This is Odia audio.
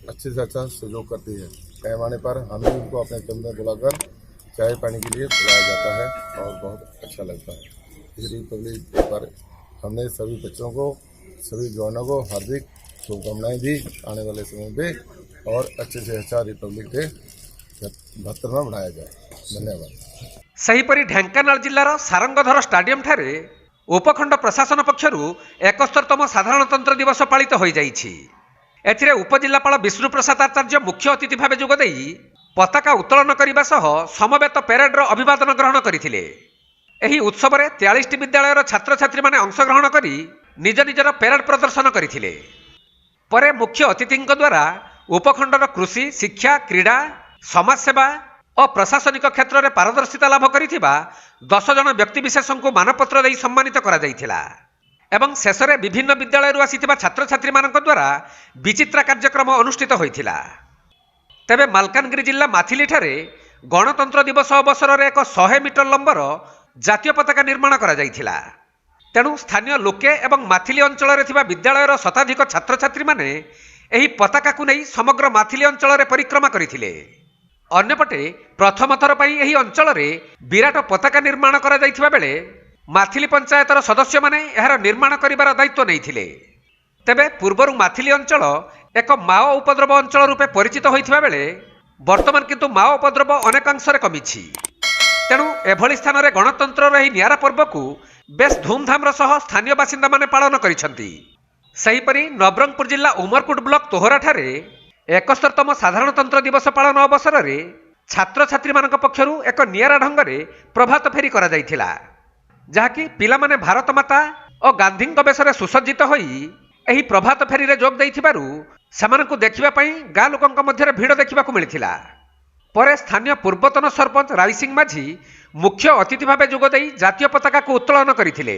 अच्छे से अच्छा सहयोग करती है। टाइम आने पर हम भी उनको अपने कैंप में बुलाकर चाय पानी के लिए बुलाया जाता है और बहुत अच्छा लगता है। इस रिपब्लिक डे पर हमने सभी बच्चों को, सभी जवानों को हार्दिक शुभकामनाएं दी आने वाले समय पे और अच्छे से अच्छा रिपब्लिक डे 72वां मनाया जाए। धन्यवाद। ସେହିପରି ଢେଙ୍କାନାଳ ଜିଲ୍ଲାର ସାରଙ୍ଗଧର ଷ୍ଟାଡିୟମଠାରେ ଉପଖଣ୍ଡ ପ୍ରଶାସନ ପକ୍ଷରୁ 71ତମ ସାଧାରଣତନ୍ତ୍ର ଦିବସ ପାଳିତ ହୋଇଯାଇଛି। ଏଥିରେ ଉପଜିଲ୍ଲାପାଳ ବିଷ୍ଣୁପ୍ରସାଦ ଆଚାର୍ଯ୍ୟ ମୁଖ୍ୟ ଅତିଥି ଭାବେ ଯୋଗଦେଇ ପତାକା ଉତ୍ତୋଳନ କରିବା ସହ ସମବେତ ପ୍ୟାରେଡର ଅଭିବାଦନ ଗ୍ରହଣ କରିଥିଲେ। ଏହି ଉତ୍ସବରେ 43ଟି ବିଦ୍ୟାଳୟର ଛାତ୍ରଛାତ୍ରୀମାନେ ଅଂଶଗ୍ରହଣ କରି ନିଜ ନିଜର ପ୍ୟାରେଡ ପ୍ରଦର୍ଶନ କରିଥିଲେ। ପରେ ମୁଖ୍ୟ ଅତିଥିଙ୍କ ଦ୍ୱାରା ଉପଖଣ୍ଡର କୃଷି, ଶିକ୍ଷା, କ୍ରୀଡ଼ା, ସମାଜସେବା ଓ ପ୍ରଶାସନିକ କ୍ଷେତ୍ରରେ ପାରଦର୍ଶିତା ଲାଭ କରିଥିବା 10 ଜଣ ବ୍ୟକ୍ତିବିଶେଷଙ୍କୁ ମାନପତ୍ର ଦେଇ ସମ୍ମାନିତ କରାଯାଇଥିଲା ଏବଂ ଶେଷରେ ବିଭିନ୍ନ ବିଦ୍ୟାଳୟରୁ ଆସିଥିବା ଛାତ୍ରଛାତ୍ରୀମାନଙ୍କ ଦ୍ୱାରା ବିଚିତ୍ରା କାର୍ଯ୍ୟକ୍ରମ ଅନୁଷ୍ଠିତ ହୋଇଥିଲା। ତେବେ ମାଲକାନଗିରି ଜିଲ୍ଲା ମାଥିଲିଠାରେ ଗଣତନ୍ତ୍ର ଦିବସ ଅବସରରେ ଏକ 100 ମିଟର ଲମ୍ବର ଜାତୀୟ ପତାକା ନିର୍ମାଣ କରାଯାଇଥିଲା। ତେଣୁ ସ୍ଥାନୀୟ ଲୋକେ ଏବଂ ମାଥିଲି ଅଞ୍ଚଳରେ ଥିବା ବିଦ୍ୟାଳୟର ଶତାଧିକ ଛାତ୍ରଛାତ୍ରୀମାନେ ଏହି ପତାକାକୁ ନେଇ ସମଗ୍ର ମାଥିଲି ଅଞ୍ଚଳରେ ପରିକ୍ରମା କରିଥିଲେ। ଅନ୍ୟପଟେ ପ୍ରଥମ ଥର ପାଇଁ ଏହି ଅଞ୍ଚଳରେ ବିରାଟ ପତାକା ନିର୍ମାଣ କରାଯାଇଥିବା ବେଳେ ମାଥିଲି ପଞ୍ଚାୟତର ସଦସ୍ୟମାନେ ଏହାର ନିର୍ମାଣ କରିବାର ଦାୟିତ୍ୱ ନେଇଥିଲେ। ତେବେ ପୂର୍ବରୁ ମାଥିଲି ଅଞ୍ଚଳ ଏକ ମାଓ ଉପଦ୍ରବ ଅଞ୍ଚଳ ରୂପେ ପରିଚିତ ହୋଇଥିବା ବେଳେ ବର୍ତ୍ତମାନ କିନ୍ତୁ ମାଓ ଉପଦ୍ରବ ଅନେକାଂଶରେ କମିଛି। ତେଣୁ ଏଭଳି ସ୍ଥାନରେ ଗଣତନ୍ତ୍ରର ଏହି ନିଆରା ପର୍ବକୁ ବେଶ୍ ଧୁମଧାମର ସହ ସ୍ଥାନୀୟ ବାସିନ୍ଦାମାନେ ପାଳନ କରିଛନ୍ତି। ସେହିପରି ନବରଙ୍ଗପୁର ଜିଲ୍ଲା ଉମରକୋଟ ବ୍ଲକ ତୋହରାଠାରେ 71ତମ ସାଧାରଣତନ୍ତ୍ର ଦିବସ ପାଳନ ଅବସରରେ ଛାତ୍ରଛାତ୍ରୀମାନଙ୍କ ପକ୍ଷରୁ ଏକ ନିଆରା ଢଙ୍ଗରେ ପ୍ରଭାତ ଫେରି କରାଯାଇଥିଲା, ଯାହାକି ପିଲାମାନେ ଭାରତ ମାତା ଓ ଗାନ୍ଧୀଙ୍କ ବେଶରେ ସୁସଜ୍ଜିତ ହୋଇ ଏହି ପ୍ରଭାତ ଫେରିରେ ଯୋଗ ଦେଇଥିବାରୁ ସେମାନଙ୍କୁ ଦେଖିବା ପାଇଁ ଗାଁ ଲୋକଙ୍କ ମଧ୍ୟରେ ଭିଡ଼ ଦେଖିବାକୁ ମିଳିଥିଲା। ପରେ ସ୍ଥାନୀୟ ପୂର୍ବତନ ସରପଞ୍ଚ ରାଇସିଂ ମାଝୀ ମୁଖ୍ୟ ଅତିଥି ଭାବେ ଯୋଗଦେଇ ଜାତୀୟ ପତାକାକୁ ଉତ୍ତୋଳନ କରିଥିଲେ।